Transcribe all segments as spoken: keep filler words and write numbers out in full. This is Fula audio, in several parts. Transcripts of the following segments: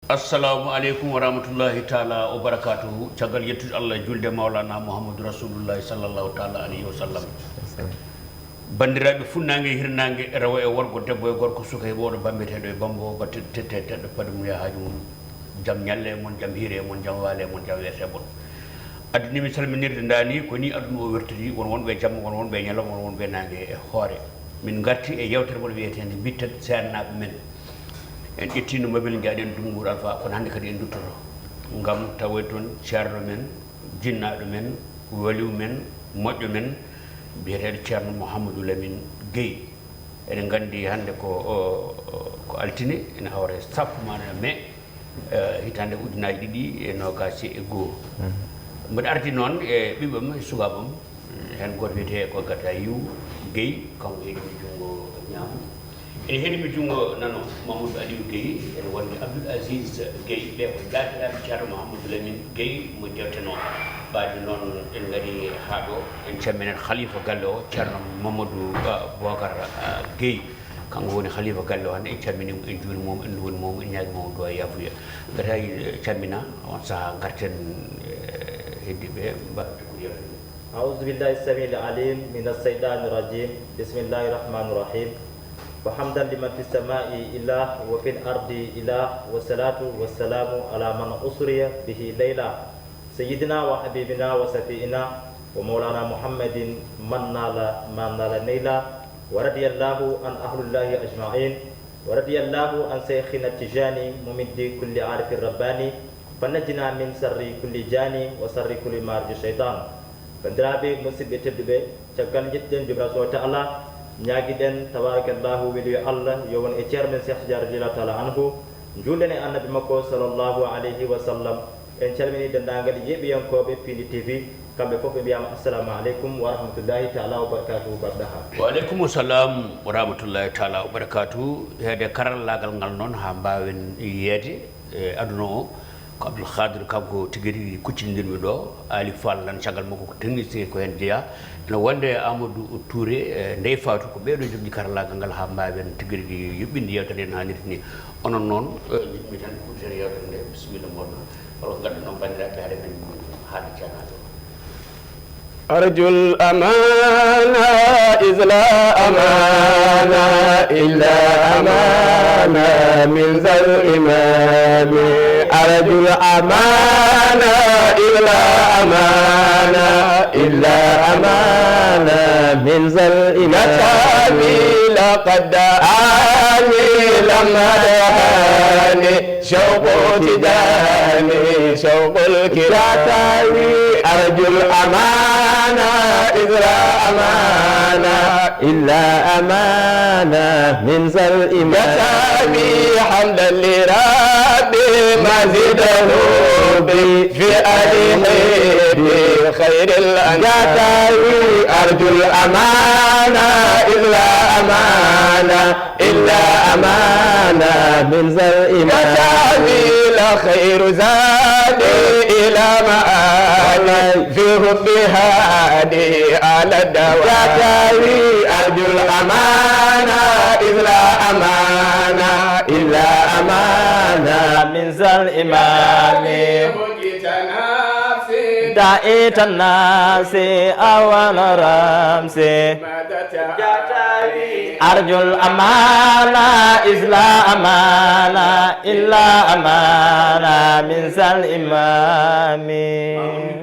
Assalamu aleykum wa rahmatullahi taala wa barakatuhu. Caggal yettude Allah, julde Mawlana Muhammadu Rasulullahi sallallahu taala alayhi wa sallam. Banndiraaɓe funnaange e hirnaange, rewo e worgo, debbo e gorko, suka e ɓooɗo, bambeteeɗo e bambo, batte tette teɗɗo, paɗe mum yaha haaju mum. Jam ñalle e mon, jam hiire e mon, jam waale e mon, jam weese e mon. Addani mi salminirde ndaa ni, ko ni aduna o wertiri, won wonɓe e jamma, won wonɓe e ñalawma, won wonɓe e naange e hoore. Min ngarti e yewtere mon wiyeteende Bittat Seernaaɓe men. En ƴettino mobile, njaaɗen Dunnguur Alfa, kono hannde kadi en duttoto ngam tawoyde toon ceerno men, jinnaaɗo men, waliw men, moƴƴo men, biyeteeɗo ceerno Mouhamadou Lamine Guèye. Eɗen nganndi hannde ko, o, o, ko altine, ene hawra e sappo mai, eh, hitaande ujunaaji ɗiɗi e noogaas e goo. Mboɗo ardi noon e ɓiɓɓam e sukaɓam, heen gooto wiyetee ko Gata Yiw Guèye, kanko heɗimi junngo ñaamo. Ene heɗimi junngo nano Mamadou Aliou Guèye, ene wonde Abdoul Aziz Guèye, ɓe ko jaatiraaɓe ceerno Mouhamadou Lamine Guèye mo jewtenoo. Ɓaade noon en ngarii haa ɗo, en calminat khalifa galle o, ceerno Mamadou, ah, Bocar, ah, Guèye. Kanko woni khalifa galle o, hannde en calminii mo, en njuuriima mo, en nduwaniima mo, en ñaagiima mo duwaa e yaafuya. Gata, eh, calmina, on sahaa ngarten, eh, heddiiɓe mbaɗa ko yewtere nde. أعوذ بالله السميع العليم من الشيطان الرجيم. بسم الله الرحمن الرحيم. وحمدا لمن في السماء إله وفي الأرض إله، والصلاة والسلام على من أسري به ليلا، سيدنا وحبيبنا وشفيعنا ومولانا محمد من نال ما نال نيلا، ورضي الله عن أهل الله أجمعين، ورضي الله عن شيخنا التجاني ممد كل عارف رباني، فنجنا من شر كل جاني وشر كل مارج شيطان. Banndiraaɓe musidɓe tedduɓe, caggal njettuɗen Joomiraaɗo Subhaanahu wa Ta'ala, ñaagiɗen tabarakallahu weliyo Allah yo won e ceerno men Cheikh Tidiane radiyallahu ta'ala anhu, njuulɗen e annabi makko sallallahu alayhi wa sallam. En calminii denndaangal yeeɓiyankooɓe Piindi T V, kamɓe fof ɓe mbiyaama assalamu aleykum wa rahmatullahi ta'ala wa barakatuhu, Baaba Daha. Wa aleykum salam wa rahmatullahi ta'ala wa barakatuhu. Heede karallaagal ngal noon haa mbaawen yeeyeede e aduna o. Ko Abdoul Khadir kanko tigi rigi kuccindirmi ɗo, Ali Fall lan caggal makko ko technicien ko heen jeyaa. Ene wonde Amadou Touré, e Ndeye Fatou, ko ɓeeɗo njoɓdi karallaagal ngal haa mbaawen tigi rigi yuɓɓinde yeewtere nde no haanirta ni. Onon noon, e, njiɗmi tan kuuɗiten yeewtere nde, bisimilla mooɗon. Hol ko ngadduɗon banndiraaɓe hade men haalde ceernaajo o? أرجو الأمان إذ لا أمان إلا أمان من ذا الإمام. أرجو الأمان إذ لا أمان إلا أمان من ذا الإمام. متى بي لقد دعاني لما دعاني شوق تجاني شوق الكرام. أرجو الأمان إذ لا أمان إلا أمان من ذا الإمام. يسامي حمدا لربي مزيده بي في آله بخير الأنام. أرجو الأمان إذ لا أمان إلا أمانا من ذا الإمام. يساوي لخير زادي إلى مآلي في حب هادي على الدوام. يساوي أرجو الأمانة إذ لا أمانة إلا أمانة من ذا الإمام. دعيت الناس أول رمسي. أرجو الأمانة إذ لا أمانة إلا أمانة من ذا الإمام.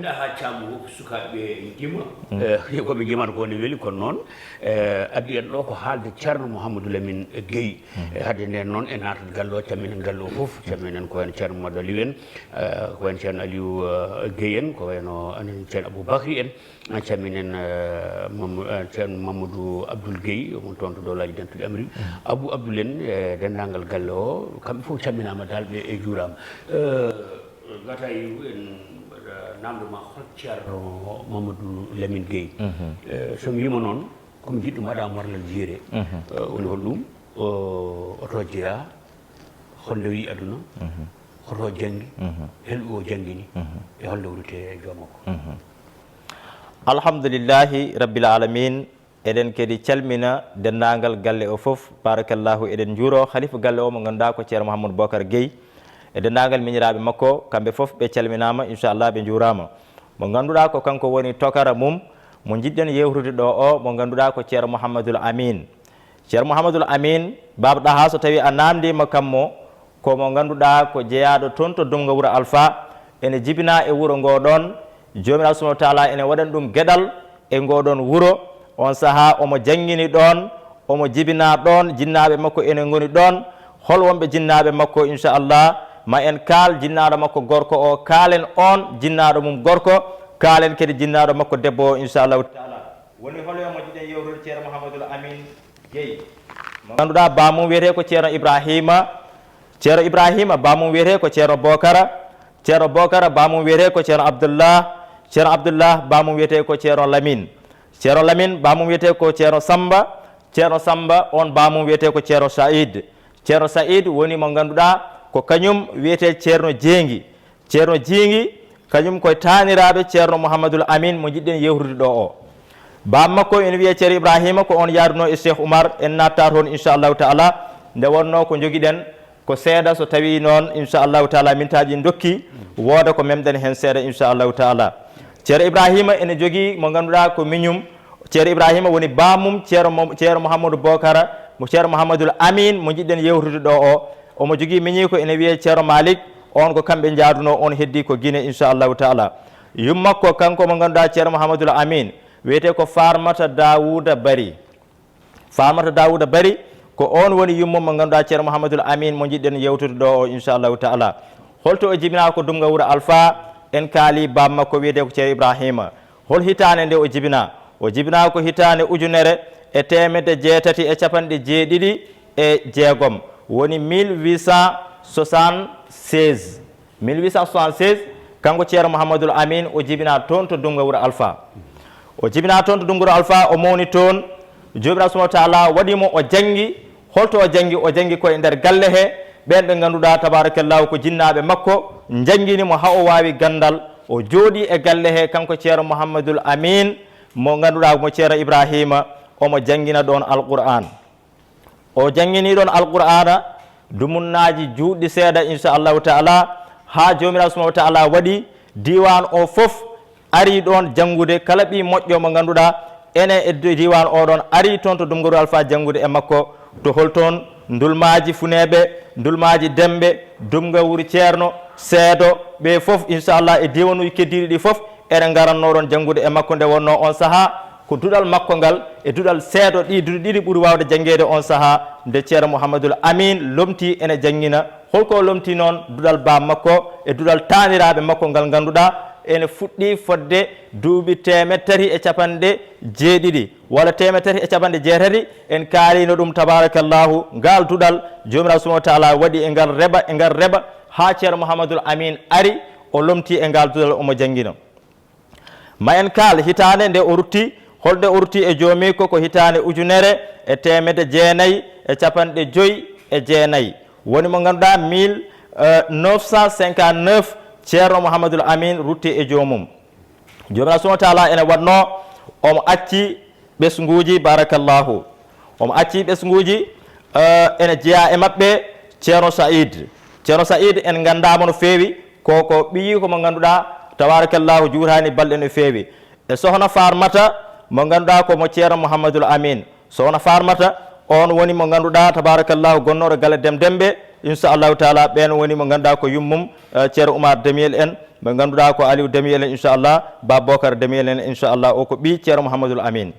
Ɗaha Caam fof sukaaɓe Jima. Eh, ko ɓe Jimata ko ne weli kono noon, eh, addi en ɗo ko haalde Ceerno Mouhamadou Lamine Guèye. E hadde nden noon, en naatat galle o, camminen galle o fof, camminen ko wayno Ceerno Mamadou Aliou en, eh, ko wayno Ceerno Aliou, eh, Guèye en, ko wayno anen Ceerno Aboubacry en, en camminen, eh, Mam-, eh, Ceerno Mamadou Abdoul Guèye, omo toon to Dowlaaji Dentuɗi Amérique. Abou Abdoul en, e denndaangal galle o, kamɓe fof camminaama dal, ɓe e juuraama. Eh, Gata Yiw en, eh, namdo ma hol Ceerno Mamadou Lamine Guèye. Eh, so mi wiima noon, ko mi jiɗɗo mbaɗa morlal jiire. Eh, woni hol ɗum? O, oto jeyaa, holno wii aduna, hoto janngi, hol o janngini, e holno wurtee e joom makko. Alhamdulillahi Rabbil Alamin. Eɗen kadi calmina denndaangal galle o fof. Barakallahu, eɗen njuuro khalifa galle o mo ngannduɗaa ko Ceerno Mouhamadou Bocar Guèye. e denndaangal miñiraaɓe makko, kamɓe fof ɓe calminaama, inchallah ɓe njuuraama. Mo ngannduɗaa ko kanko woni tokara mum, mo njiɗɗen yewtude ɗo o, mo ngannduɗaa ko Ceerno Mouhamadoul Amin. Ceerno Mouhamadoul Amin, Baaba Ɗaha, so tawii a naamndiima kammo, ko mo ngannduɗaa ko jeyaaɗo toon to Dumga Wuro Alfa, ene jibinaa e wuro ngoo ɗoon. Joomiraaɗo subhaanahu wa taala ene waɗani ɗum geɗal e ngoo ɗoon wuro. Oon sahaa omo janngini ɗoon, omo jibinaa ɗoon, jinnaaɓe makko ene ngoni ɗoon. Hol wonɓe jinnaaɓe makko, inchallah? Ma en kaal jinnaaɗo makko gorko o, kaalen oon jinnaaɗo mum gorko, kaalen kadi jinnaaɗo makko debbo o, inchallahu taala. Woni hol yo mo jiɗen yewtude Ceerno Mouhamadoul Amin Gueye. Mo ngannduɗaa baamum wiyetee ko Ceerno Ibrahima. Ceerno Ibrahima baamum wiyetee ko Ceerno Bokara. Ceerno Bokara baamum wiyetee ko Ceerno Abdullah. Ceerno Abdullah baamum wiyetee ko Ceerno Lamin. Ceerno Lamin baamum wiyetee ko Ceerno Samba. Ceerno Samba on baamum wiyetee ko Ceerno Saïd. Ceerno Saïd woni mo ngannduɗaa ko kañum wiyetee Ceerno Jeengi. Ceerno Jiingi, kañum koye taaniraaɓe Ceerno Mouhamadoul Amin mo njiɗɗen yewtude ɗo o. Baaba makko ene wiyee Ceerno Ibrahima, ko oon yahdunoo e Cheikh Oumar, en naattaa toon inchallahu taala. Nde wonnoo ko njogiɗen ko seeɗa, so tawii noon inchallahu taala mintaaji ndokki, wooda ko memɗen heen seeɗa inchallahu taala. Ceerno Ibrahima ene jogii mo ngannduɗaa ko miñum. Ceerno Ibrahima woni baamum Ceerno Mo-, Ceerno Mouhamadou Bokara, mo Ceerno Mouhamadoul Amin mo njiɗɗen yewtude ɗo o. Omo jogii miñiiko ene wiyee Ceerno Malik, on ko kamɓe njaadunoo, on heddii ko Gine, inchallahu taala. Yummakko kanko mo ngannduɗaa Ceerno Mouhamadoul Amin, wiyetee ko Farmata Daouda Bari. Farmata Daouda Bari, ko on woni yummo mo ngannduɗaa Ceerno Mouhamadoul Amin mo njiɗɗen yewtude ɗo o, inchallahu taala. Holto o jibinaa ko Dumga Wuro Alfa, en kaali baaba makko wiyetee ko Ceerno Ibrahima. Hol hitaande nde o jibinaa? O jibinaa ko hitaande ujunere e teemedde jeetati e capanɗe jeeɗiɗi e jeegom, woni mille huit cent soixante-seize. Mille huit cent soixante-seize, kanko Ceerno Mouhamadoul Amin o jibinaa toon to Dumga Wuro Alfa. O jibinaa toon to Dumga Wuro Alfa, o mawni toon. Joomiraaɗo subhaanahu wa taala waɗi mo o janngi. Holto o janngi? O janngi ko e nder galle he. Ɓeen ɓe ngannduɗaa, tabarakallahu, ko jinnaaɓe makko njanngini mo haa o waawi ganndal. O jooɗii e galle he, kanko Ceerno Mouhamadoul Amin, mo ngannduɗaa mo Ceerno Ibrahima, omo janngina ɗoon Alqur'aan. O janngini ɗoon Alqur'aana, dumunnaaji juutɗi seeɗa, inchallahu taala, haa Joomiraaɗo subhaanahu wa taala waɗi diiwaan o fof ari ɗoon janngude. Kala ɓii moƴƴo mo ngannduɗaa ene e di-, diiwaan o ɗoon ari toon to Dumga Wuro Alfa janngude e makko. To hol toon, Ndulmaaji Funeeɓe, Ndulmaaji Demɓe, Dumga Wuro Ceerno, Seedo, ɓe fof, inchallah, e diiwanuuji keddiiɗi ɗi fof, ene ngarannoo ɗoon janngude e makko. Nde wonnoo oon sahaa, ko duɗal makko ngal e duɗal Seedo, ɗii duɗe ɗiɗi ɓuri waawde janngeede oon sahaa, nde Ceerno Mouhamadoul Amin lomtii ene janngina. Holko o lomtii noon? Duɗal baaba makko e duɗal taaniraaɓe makko ngal ngannduɗaa ene fuɗɗii fodde duuɓi teemedde tati e capanɗe jeeɗiɗi walla teemedde tati e capanɗe jeetati. En kaaliino ɗum, tabarakallahu, ngaal duɗal Joomiraaɗo subhaanahu wa taala waɗi e ngal reɓa, e ngal reɓa, haa Ceerno Mouhamadoul Amin ari, o lomtii e ngaal duɗal, omo janngina. Ma en kaal hitaande nde o rutti, holnde o rutti e joomiiko? Ko hitaande ujunere e teemedde jeenayi e capanɗe joyi e jeenayi. Woni mo ngannduɗaa, mille neuf cent cinquante-neuf, Ceerno Mouhamadoul Amin rutti e joomum. Joomiraaɗo subhaanahu wa taala ene waɗnoo omo acci ɓesnguuji, barakallahu. Omo acci ɓesnguuji, eh, ene jeyaa e maɓɓe Ceerno Saïd. Ceerno Saïd en nganndaama no feewi, ko, ko ɓiyiiko mo ngannduɗaa, tabarakallahu, juutaani balɗe no feewi. E sohna Farmata, mo ngannduɗaa ko mo Ceerno Mouhamadoul Amin. Sohna Farmata, on woni mo ngannduɗaa, tabarakallahu, gonnooɗo galle Dem Demɓe, inchallahu taala, ɓeen woni mo ngannduɗaa ko yummum, eh, Ceerno Oumar Demiyel en, mo ngannduɗaa ko Aliou Demiyel en, inchallah, Baaba Bokar Demiyel en, inchallah, o ko ɓii Ceerno Mouhamadoul Amin.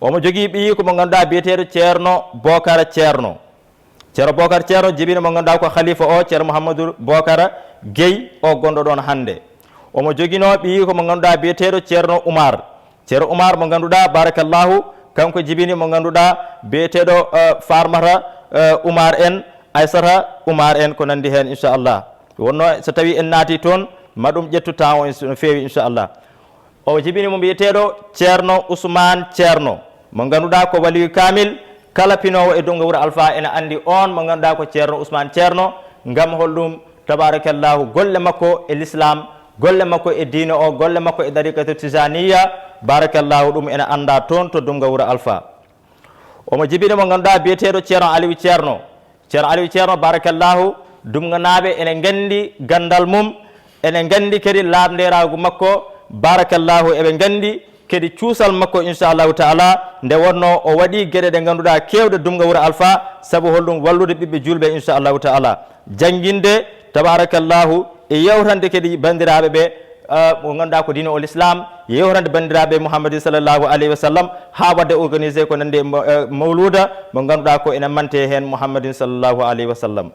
Omo jogii ɓiyiiko mo ngannduɗaa biyeteeɗo Ceerno Bokara Ceerno. Ceerno Bokara Ceerno jibini mo ngannduɗaa ko khalifa o, Ceerno Mouhamadoul Bokara Gueye o gonɗo ɗoon hannde. Omo joginoo ɓiyiiko mo ngannduɗaa biyeteeɗo Ceerno Oumar. Ceerno Oumar mo ngannduɗaa, barakallahu, kanko jibini mo ngannduɗaa biyeteeɗo, eh, Farmata, eh, Oumar en, Aissata Oumar en, ko nanndi heen, inchallah. Wonnoo so tawii en naatii toon, ma ɗum ƴettu temps o no feewi, inchallah. O jibini mo mbiyeteeɗo Ceerno Ousmane Ceerno, mo ngannduɗaa ko waliyu kaamil, kala pinoowo e Dumga Wuro Alfa ene anndi oon mo ngannduɗaa ko Ceerno Ousmane Ceerno. Ngam holɗum? Tabarakallahu, golle makko e l'islam, golle makko e diine o, golle makko e ɗariqatu tijaniya, barakallahu, ɗum ene anndaa toon to Dumga Wuro Alfa. Omo jibini mo ngannduɗaa biyeteeɗo Ceerno Aliou Ceerno. Ceerno Aliou Ceerno, barakallahu, Dumganaaɓe ene nganndi ganndal mum, ene nganndi kadi laaɓndeeraagu makko, barakallahu, eɓe nganndi kadi cuusal makko, inchallahu taala, nde wonnoo o waɗi geɗe ɗe ngannduɗaa keewɗe Dumga Wuro Alfa, sabu holɗum wallude ɓiɓɓe juulɓe, inchallahu taala, jannginde, tabarakallahu, e yewtande kadi banndiraaɓe ɓe, eh, mo ngannduɗaa ko diine o l'islam, yewtande banndiraaɓe Muhammadin sallallahu alayhi wa sallam, haa waɗde organisé ko nanndi e mo-, eh, mawluuda mo ngannduɗaa ko ene mante heen Muhammadin sallallahu alayhi wa sallam.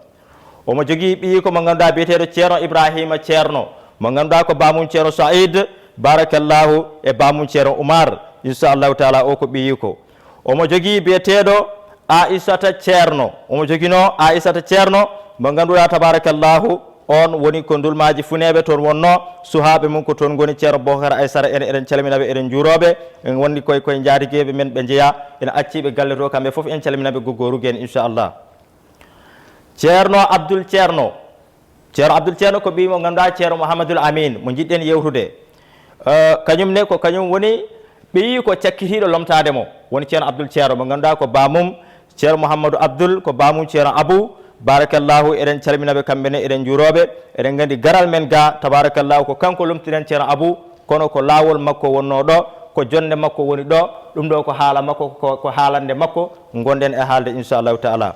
Omo jogii ɓiyiiko mo ngannduɗaa biyeteeɗo Ceerno Ibrahima Ceerno, mo ngannduɗaa ko baamum Ceerno Saïd, barakallahu, e baamum Ceerno Oumar, inchallahu taala, o ko ɓiyiiko. Omo jogii biyeteeɗo Aissata Ceerno, omo joginoo Aissata Ceerno, mo ngannduɗaa, tabarakallahu, on woni ko Ndulmaaji Funeeɓe, toon wonnoo, suhaaɓe mum ko toon ngoni, Ceerno Bokar Aysara, en eɗen calmina ɓe, eɗen njuuroo ɓe, en wondi koye, koye njaatigeeɓe men ɓe njeyaa, ene acci ɓe galle to, kamɓe fof en calmina ɓe, Goggo Rugen, inchallah. Ceerno Abdul Ceerno. Ceerno Abdul Ceerno ko ɓiy mo ngannduɗaa, Ceerno Mouhamadul Amin, mo njiɗɗen yewtude. Eh, kañum ne ko kañum woni ɓiyiiko cakkitiiɗo lomtaade mo, woni Ceerno Abdul Ceerno, mo ngannduɗaa ko baamum Ceerno Mouhamadou Abdul, ko baamum Ceerno Abou. Barakallahu, eɗen calmina ɓe kamɓe ne, eɗen njuuroo ɓe. Eɗen nganndi garal men ga, tabarakallahu, ko kanko lomtiɗen Ceerno Abou, kono ko laawol makko wonnoo ɗo, ko jonnde makko woni ɗo, ɗum ɗo ko haala makko, ko, ko haalande makko, ngonɗen e haalde, inchallahu taala.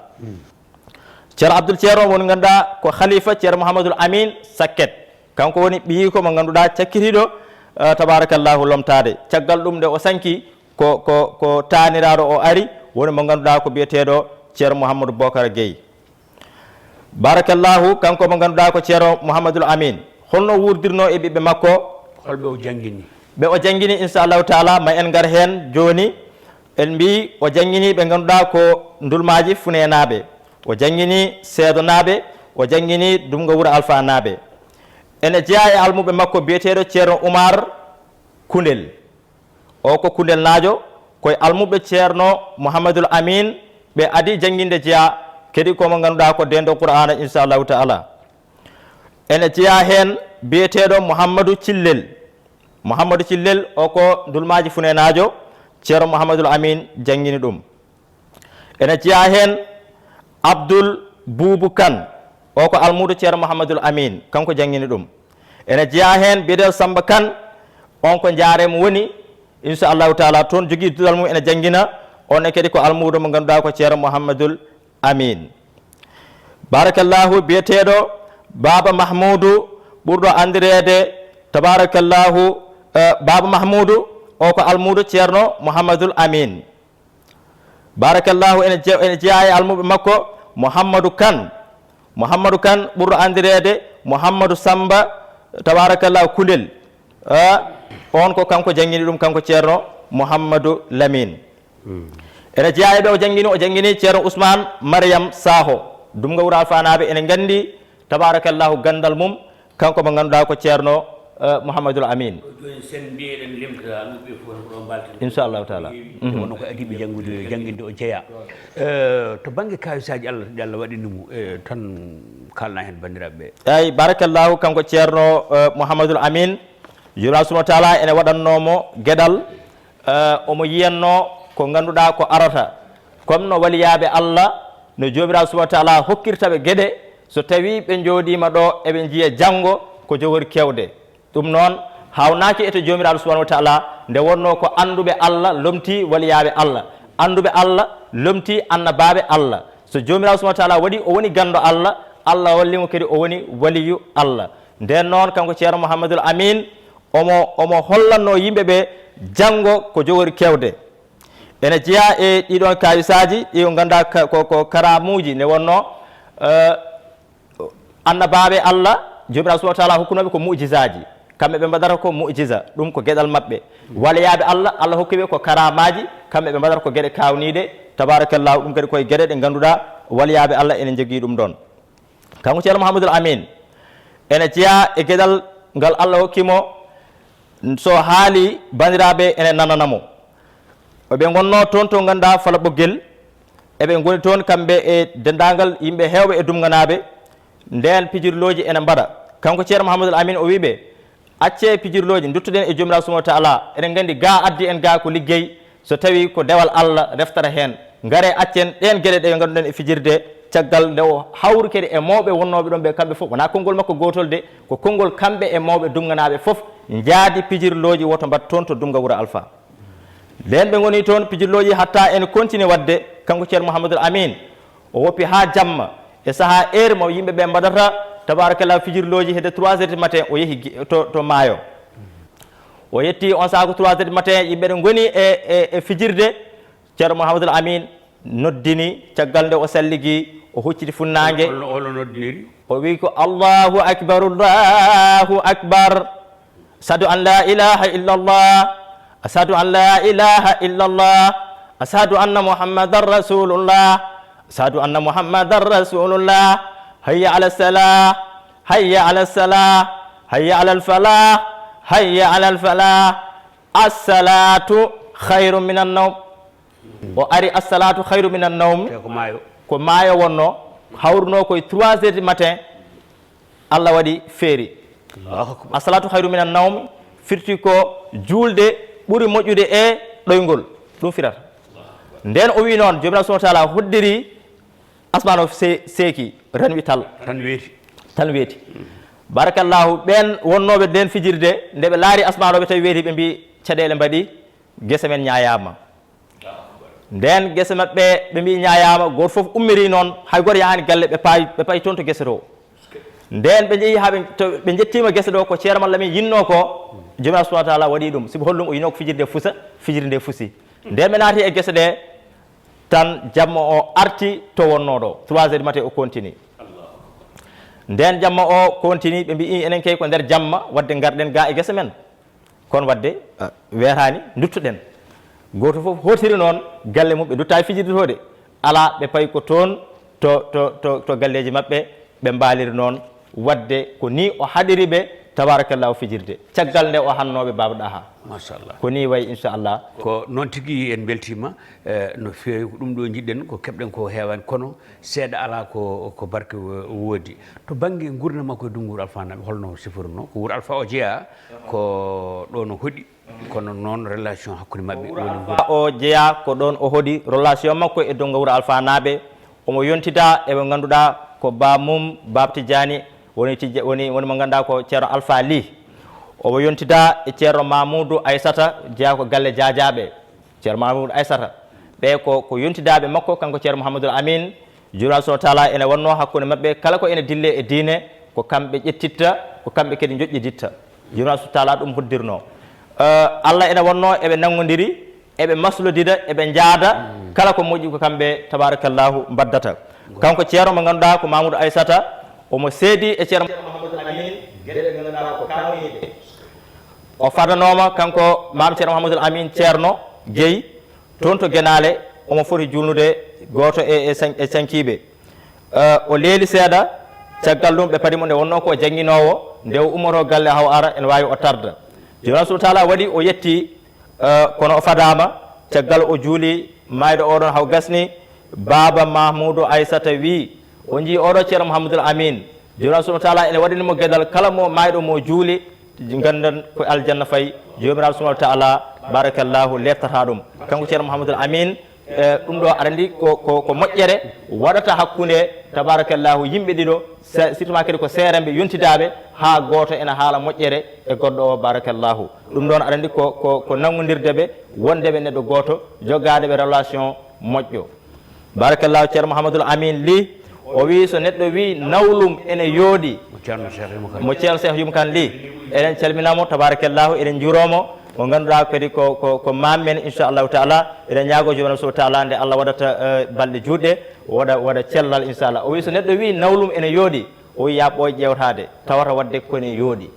Ceerno Abdul Ceerno woni ngannduɗaa ko khalifa Ceerno Mouhamadoul Amin Sakket. Kanko woni ɓiyiiko mo ngannduɗaa cakkitiiɗo, eh, tabarakallahu, lomtaade. Caggal ɗum nde o sanki ko, ko, ko taaniraaɗo o ari, woni mo ngannduɗaa ko biyeteeɗo Ceerno Mouhamadou Bokar Gueye. Barakallahu, kanko mo ngannduɗaa ko Ceerno Mouhamadoul Amin. Holno wuurdirnoo e ɓiɓɓe makko? Holɓe o janngini? Ɓe o janngini, inchallahu taala, ma en ngar heen jooni. En mbii o janngini ɓe ngannduɗaa ko Ndulmaaji Funeenaaɓe, o janngini Seedonaaɓe, o janngini Dumga Wuro Alfaanaaɓe. Ene jeyaa e almuɓe makko biyeteeɗo Ceerno Umar Kundel. O ko Kundelnaajo, ko e almuɓe Ceerno Mouhamadoul Amin ɓe adii jannginde jeyaa, kadi ko mo ngannduɗaa ko deenɗo Qur'aana, inchallahu taala. Ene jeyaa heen biyeteeɗo Mouhamadou Cillel. Mouhamadou Cillel o ko Ndulmaaji Funeenaajo, Ceerno Mouhamadoul Amin janngini ɗum. Ene jeyaa heen Abdoul Boubou Kane, o ko almuudo Ceerno Mouhamadoul Amin, kanko janngini ɗum. Ene jeyaa heen biyeteeɗo Samba Kane, on ko Njaareem woni, inchallahu taala, toon jogii duɗal mum ene janngina, on ne kadi ko almuudo mo ngannduɗaa ko Ceerno Mouhamadoul Amin. Barakallahu, biyeteeɗo Baaba Mahmuudu, ɓurɗo anndireede, tabarakallahu, eh, Baaba Mahmuudu, o ko almuudo Ceerno Mouhamadoul Amin. Barakallahu, ene je-, ene jeyaa e almuɓe makko, Mouhamadou Kane. Mouhamadou Kane, ɓurɗo anndireede Mouhamadou Samba, tabarakallahu, Kundel. Eh, on ko kanko janngini ɗum, kanko Ceerno Mouhamadou Lamine. Ene jeyaa e ɓe o janngini, o janngini Ceerno Ousmane Mariam Sakho. Dumga Wuro Alfaanaaɓe ene nganndi, tabarakallahu, ganndal mum, kanko mo ngannduɗaa ko Ceerno, eh, Mouhamadoul Amin. Jooni sen mbiyeɗen limtata almuɓe fof ko ɗo mbalten. Inchallahu taala. Wonno ko adii ɓe janngude, jannginde o jeyaa. Eh, to bannge kawisaaji Allah, ɗi Allah waɗini mo, eh, tan kaalna heen banndiraaɓe ɓe. Eeyi, barakallahu, kanko Ceerno, eh, Mouhamadoul Amin, Joomiraaɗo subhanahu wa taala ene waɗannoo mo geɗal, eh, omo yiyannoo ko ngannduɗaa ko arata. Comme no waliyaaɓe Allah, no Joomiraaɗo subhanahu wa taala hokkirta ɓe geɗe, so tawii ɓe njooɗiima ɗo, eɓe njiya janngo ko jogori kewde. Ɗum noon, haawnaaki e to Joomiraaɗo subhanahu wa taala, nde wonnoo ko annduɓe Allah lomtii waliyaaɓe Allah, annduɓe Allah lomtii annabaaɓe Allah. So Joomiraaɗo subhanahu wa taala waɗi o woni ganndo Allah, Allah walli mo kadi o woni waliyu Allah. Ndeen noon, kanko Ceerno Mouhamadoul Amin, omo, omo hollannoo yimɓe ɓe janngo ko jogori kewde. Ene jeyaa e ɗiɗoon kawisaaji, ɗi o nganndaa ka-, ko, ko karaamuuji nde wonnoo, eh, annabaaɓe Allah, Joomiraaɗo subhanahu wa taala hokkunooɓe ko mu'jizaaji. Kamɓe ɓe mbaɗata ko mu'jiza, ɗum ko geɗal maɓɓe. Waliyaaɓe Allah, Allah hokki ɓe ko karaamaaji, kamɓe ɓe mbaɗata ko geɗe kaawniiɗe. Tabarakallahu, ɗum kadi koye geɗe ɗe ngannduɗaa waliyaaɓe Allah ene njogii ɗum ɗoon. Kanko Ceerno Mouhamadoul Amin, ene jeyaa e geɗal ngal Allah hokki mo, so haali, banndiraaɓe ene nanana mo. Ɓe ngonnoo toon to ngannduɗaa Fala Ɓoggel, eɓe ngoni toon kamɓe e denndaangal yimɓe heewɓe e Dumganaaɓe, ndeen pijirlooji ene mbaɗa. Kanko Ceerno Mouhamadoul Amin o wii ɓe, "Accee pijirlooji, nduttoɗen e Joomiraaɗo subhanahu wa taala, eɗen nganndi gaa addi en gaa ko liggey, so tawii ko dewal Allah reftata heen. Ngaree accen ɗeen geɗe ɗe ngannduɗen e fijirde, caggal nde o hawri kadi e mawɓe wonnooɓe ɗon ɓe kamɓe fof, wonaa konngol makko gootol de, ko konngol kamɓe e mawɓe Dumnganaaɓe fof, njaadi pijirlooji woto mbaɗ toon to Dumnga Wuro Alfa. Ndeen ɓe ngoni toon, pijirlooji hatta ene continue waɗde, kanko Ceerno Mouhamadoul Amin, o woppi haa jamma, e sahaa heure mo yimɓe ɓe mbaɗata, tabarakallah, fijirlooji hedde trois heures du matin, o yehi gi-, to, to maayo. O yetti on sahaa ko trois heures du matin, yimɓe ɗe ngoni e, e, e fijirde, Ceerno Mouhamadoul Amin noddini, caggal nde o salligi, o hucciti funnaange. Holno, holno noddiniri? O wi ko, "Allahu akbar, Allahu akbar. Ashhadu an la ilaha illallah. Ashhadu an la ilaha illallah. Ashhadu anna Muhammadan Rasulullah. Ashhadu anna Muhammadan Rasulullah. Hayya ala salah. Hayya ala salah. Hayya ala falah. Hayya ala falah. As-salatu khairu minan nawm." O ari, "As-salatu khairu minan nawm." Te ko maayo. Ko maayo wonno, hawruno koye trois heures du matin, Allah waɗi feeri. Allahu akbar. "As-salatu khairu minan nawm" firti ko juulde ɓuri moƴƴude e ɗoyngol. Ɗum firata. Ndeen o wi noon, Joomiraaɗo subhanahu wa taala hoddiri asmaan o se-, seeki, ranwi tal. Tan weeti. Tan weeti. Barakallahu, ɓeen wonnooɓe ndeen fijirde, nde ɓe laari asmaan o, ɓe tawi weeti, ɓe mbi, "Caɗeele mbaɗi, gese men ñaayaama." Ndeen gese maɓɓe, ɓe mbi, "Ñaayaama." Gooto fof ummiri noon, hay gooto yahaani galle, ɓe payi, ɓe payi toon to gese to. Ndeen ɓe njehi haa ɓe, to, ɓe njettiima gese ɗo, ko Ceerno Mallamin yinnoo ko, Joomiraaɗo subhanahu wa taala waɗi ɗum. Sibu holɗum? O yinnoo ko fijirde fusa, fijirde nde fusi. Ndeen ɓe naati e gese ɗe, tan jamma o arti to wonnoo ɗo, trois heures du matin o continue. Ndeen jamma o continue, ɓe mbi, "Enen kay ko nder jamma, waɗde ngarɗen ga e gese men." Kono waɗde, ah, weeraani, nduttoɗen. Gooto fof hootiri noon galle mum, ɓe nduttaani fijirde to de. Alaa, ɓe payi ko toon to, to, to, to galleeji maɓɓe, ɓe mbaaliri noon. Waɗde ko nii o haɗiri ɓe, tabarakallahu, fijirde. Caggal nde o hannooɓe Baaba Ɗaha. Machallah. Ko nii wayi, inchallah. Ko noon tigi, en mbeltiima, eh, no feewi. Ko ɗum ɗo njiɗɗen, ko keɓɗen ko heewaani, kono seeɗa alaa ko, ko barke wo-, woodi. To bannge nguurndam makko e Dumnga Wuro Alfa Naaɓe, holno sifirnoo? Ko Wuro Alfa o jeyaa, ko ɗoon o hoɗi, kono noon relation hakkunde maɓɓe woni nguurndam. O jeyaa ko ɗoon o hoɗi, relation makko e Dumnga Wuro Alfa Naaɓe. Omo yontida e mo ngannduɗaa ko baab mum, Baab Tijjaani, woni Tijja-, woni, woni mo ngannduɗaa ko Ceerno Alfa Lih. Omo yontida e Ceerno Mamoudou Aissata, jeyaa ko galle Jaajaaɓe. Ceerno Mamoudou Aissata. Ɓe ko, ko yontidaaɓe makko, kanko Ceerno Mouhamadoul Amin. Joomiraaɗo subhanahu wa taala ene wonnoo hakkunde maɓɓe, kala ko ene dillee e diine, ko kamɓe ƴettitta, ko kamɓe kadi njoƴƴiditta. Joomiraaɗo subhanahu wa taala ɗum hoddirnoo. Eh, Allah ene wonnoo eɓe nanngondiri, eɓe maslodira, eɓe njaada, kala ko moƴƴi ko kamɓe, tabarakallahu, mbaddata. Kanko Ceerno mo ngannduɗaa ko Mamoudou Aissata, omo seedi e Ceerno Mouhamadoul Amin, geɗe ɗe ngannduɗaa ko kawniiɗe. O fadanooma kanko Maam Ceerno Mouhamadoul Amin Ceerno Guèye, toon to Genaale, omo foti juulnude gooto e, e can-, e cankiiɓe. Eh, o leeli seeɗa, caggal ɗum ɓe padi mo, nde wonnoo ko jannginoowo, nde o ummotoo galle haa o ara, ene waawi o tarda. Joomiraaɗo subhanahu wa taala waɗi o yetti, eh, kono o fadaama, caggal o juuli maayɗo oɗon haa o gasni, Baaba Mahmuudu Aysata wii, o njii oɗo Ceerno Mouhamadoul Amin, Joomiraaɗo subhanahu wa taala ene waɗani mo geɗal, kala mo maayɗo mo juuli, nganndan ko aljanna fayi, Joomiraaɗo subhanahu wa taala, barakallahu, leeftataa ɗum. Kanko Ceerno Mouhamadoul Amin, e, ɗum ɗo aɗa anndi ko, ko, ko moƴƴere waɗata hakkunde, tabarakallahu, yimɓe ɗiɗo, se-, surtout ma kadi ko seerenɓe yontidaaɓe, haa gooto ena haala moƴƴere e goɗɗo o, barakallahu. Ɗum ɗoon aɗa anndi ko, ko, ko nanngondirde ɓe, wonde ɓe neɗɗo gooto, jogaade ɓe relation moƴƴo. Barakallahu, Ceerno Mouhamadoul Amin Ly, o wii so neɗɗo wii nawlum ene yooɗi. Mo Ceerno Cheikh Yumkan. Mo Ceerno Cheikh Yumkan Ly. Eɗen calmina mo, tabarakallahu, eɗen njuuroo mo. Mo ngannduɗaa kadi ko, ko, ko maam men, inchallahu taala. Eɗen ñaagoo Joomiraaɗo subhanahu wa taala nde Allah waɗata, eh, balɗe juutɗe, waɗa, waɗa cellal, inchallah. O wii so neɗɗo wii nawlum ene yooɗi, o wii yaa ɓooy ƴeewtaade, tawata waɗde ko ene yooɗi.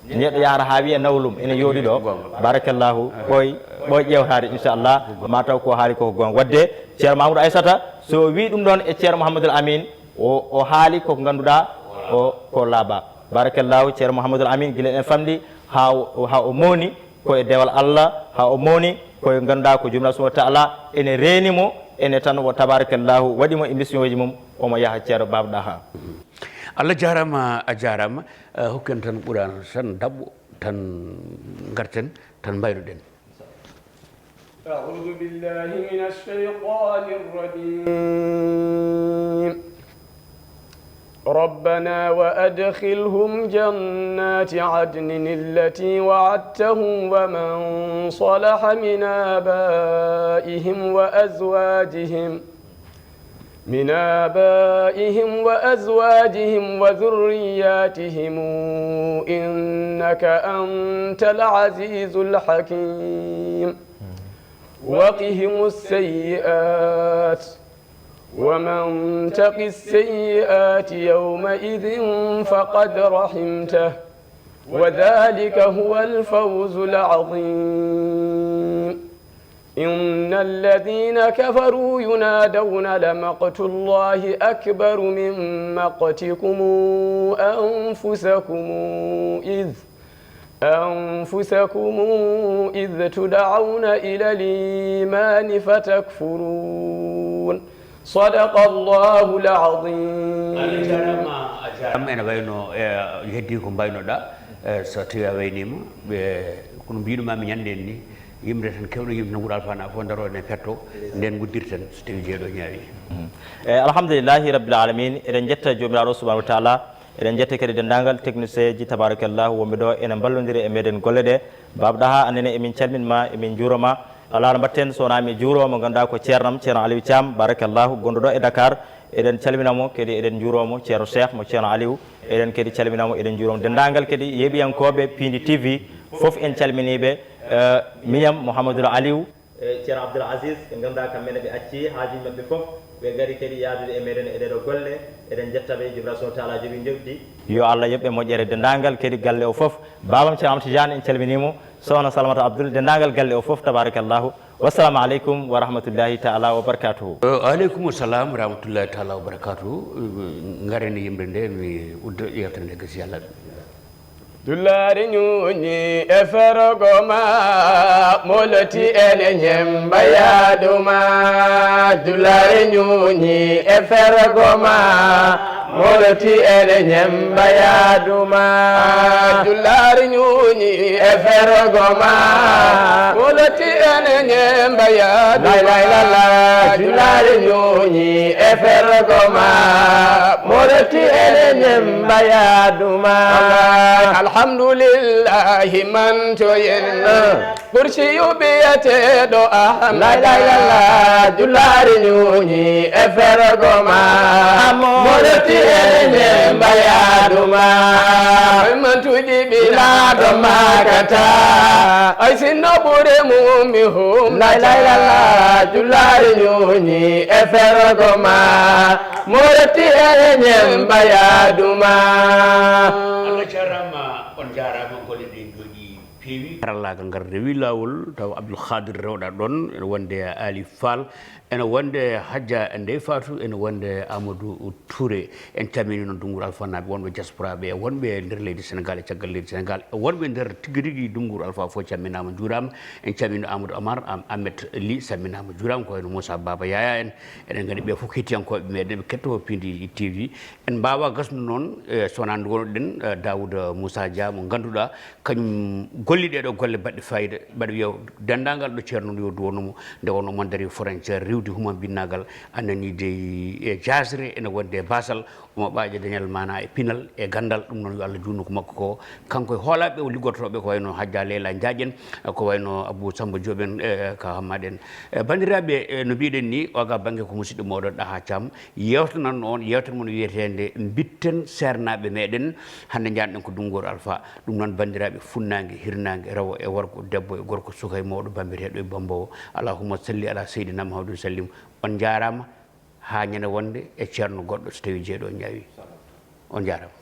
Neɗɗo yahata haa wiya nawlum ene yooɗi ɗo. Goonga. Barakallahu. Ɓooy, ɓooy ƴeewtaade, inchallah. Ma taw ko haali ko goonga. Waɗde, Ceerno Mamoudou Aysata, so o wii ɗum ɗoon e Ceerno Mouhamadoul Amin, o, o haali ko ngannduɗaa o, ko laaɓa. Barakallahu, Ceerno Mouhamadoul Amin, gila en famɗi haa o, haa o mawni ko e dewal Allah, haa o mawni ko e ngannduɗaa ko Joomiraaɗo subhanahu wa taala ene reeni mo, ene tan o, tabarakallahu, waɗi mo e mission ji mum, omo yaha Ceerno Baaba Ɗaha. Allah jaaraama, a jaaraama. Eh, hokken tan Qur'aana tan daɓɓo, tan ngarten, tan mbaynoɗen. أعوذ بالله من الشيطان الرجيم. ربنا وأدخلهم جنات عدن التي وعدتهم ومن صلح من آبائهم وأزواجهم من آبائهم وأزواجهم وذرياتهم إنك أنت العزيز الحكيم. وقهم السيئات ومن تق السيئات يومئذ فقد رحمته وذلك هو الفوز العظيم. إن الذين كفروا ينادون لمقت الله أكبر من مقتكم أنفسكم إذ أنفسكم إذ تدعون إلى الإيمان فتكفرون. صدق الله العظيم. Jarama ene wayno e heddi ko mbaynoɗa. E so tawi a waynima ɓe kono mbiɗuma mi ñande en ni yimre tan kewɗo yimre tan wuura alfana fof daro ene fetto nden guddirten so tawi jeeɗo ñaawi. E alhamdulillahi rabbil alamin, eɗen jetta jomiraɗo subhanahu wa taala. Eɗen jetta kadi denndaangal technicien ji tabarakallahu wonɓe ɗo ene mballondira e meɗen golle ɗe. Baba Daha, annene emin calminma, emin njuuroma. Alaa no mbaɗten so wonaa mi juuroo mo ngannduɗaa ko ceernam, ceerno Aliou Thiam, barakallahu, gonɗo ɗo e Dakar. Eɗen calmina mo kadi eɗen njuuroo mo, ceerno Cheikh mo ceerno Aliou. Eɗen kadi calmina mo, eɗen njuuroo mo denndaangal kadi yeeɓiyankooɓe Piindi T V fof, en calminiiɓe. Miñam Mouhamadoul Aliou, e ceerno Abdoul Aziz, ɓe ngannduɗaa kamɓe ne ɓe accii haajuuji maɓɓe fof, ɓe ngari kadi yahdude e meɗen e ɗeɗo golle. Eɗen njetta ɓe, Jibra Sow Taala jogii njoɓdi. Yo Allah yoɓ ɓe moƴƴere denndaangal kadi galle o fof. Baabam ceerno Amadou Tidiane, en calminii mo, sohna Salamata Abdoul, denndaangal galle o fof, tabarakallahu. Wassalamu aleykum wa rahmatullahi taala wa barakatuhu. Aleykum salam wa rahmatullahi taala wa barakatuhu. Ngaren e yimre nde mi udda yewtere nde gasi Allah. Dullaari ñuuñi e fergo ma, moloti ene ñemba yaadu ma. Dullaari ñuuñi e fergo ma, moloti ene ñemba yaadu ma. Dullaari ñuuñi e fergo ma, moloti ene ñemba yaadu ma. La ilaha illallah. Dullaari ñuuñi e fergo ma, moloti ene ñemba yaadu ma. Alhamdulillahi mantoyen. Kursiyu biyeteɗo Ahmad. La ilaha illallah. Dullaari ñuuñi e fergo ma, moloti ene ñemba yaadu ma. Mantuji ɓilaaɗo makata, ay sinno ɓure mum mi hum. La ilaha illallah. Dullaari ñuuñi e fergo ma, moloti ene ñemba yaadu ma. Allah jarama, on jarama, golle ɗe jooɗi peewi. Karallaagal ngal rewi laawol, taw Abdoul Khadir rewɗa ɗon, ene wonde Ali Fall, ene wonde Hadja Ndeye Fatou, ene wonde Amadou Touré. En calmini noon Dungur Alfanaaɓe wonɓe diaspora ɓe, e wonɓe e nder leydi Sénégal e caggal leydi Sénégal, e wonɓe e nder tigi rigi Dungur Alfa fof calminaama, njuuraama. En calmini Amadou Amar, Am-, Ahmed Ly, salminaama, njuuraama, ko wayno Moussa Baba Yaya en. Eɗen nganndi ɓe fof ko hettiyankooɓe meɗen, ɓe ketto Piindi T V. En mbaawa gasnude noon, e, so wonaa nde ngonnoɗen, e, Daouda Moussa Dia mo ngannduɗaa, kañum golli ɗeɗo golle baɗɗe fayida, mbaɗa wiya denndaangal ɗo ceerno yo duwano mo, nde wonno Mondari frontière, riwde huma binnaagal, a nanii dey e jaasre, ene wonde e baasal, omo ɓaaƴa dañal maanaa e pinal e ganndal, ɗum noon yo Allah juutnu ko makko ko. Kanko e hoolaaɓe o liggotooɓe ko wayno Hadja Leyla Ndiaye en, ko wayno Abou Samba Diop en, e, ka Hammad en. E, banndiraaɓe, e, no mbiɗen ni, oga bannge ko musidɗo mooɗon Ɗaha Thiam, yeewtananno on yeewtere mon wiyeteende Mbitten seernaaɓe meɗen. Hannde njaɗen ko Dunngooru Alfa. Ɗum noon, banndiraaɓe, funnaange, hirnaange, rewo e worgo, debbo e gorko, suka e mawɗo, bambireeɗo e bammboowo. Allahumma salli ala Seydina Muhammadin sallim. On njaaraama, haa ñande wonde e ceerno goɗɗo, so tawii jeeɗo ñaawi. On njaaraama.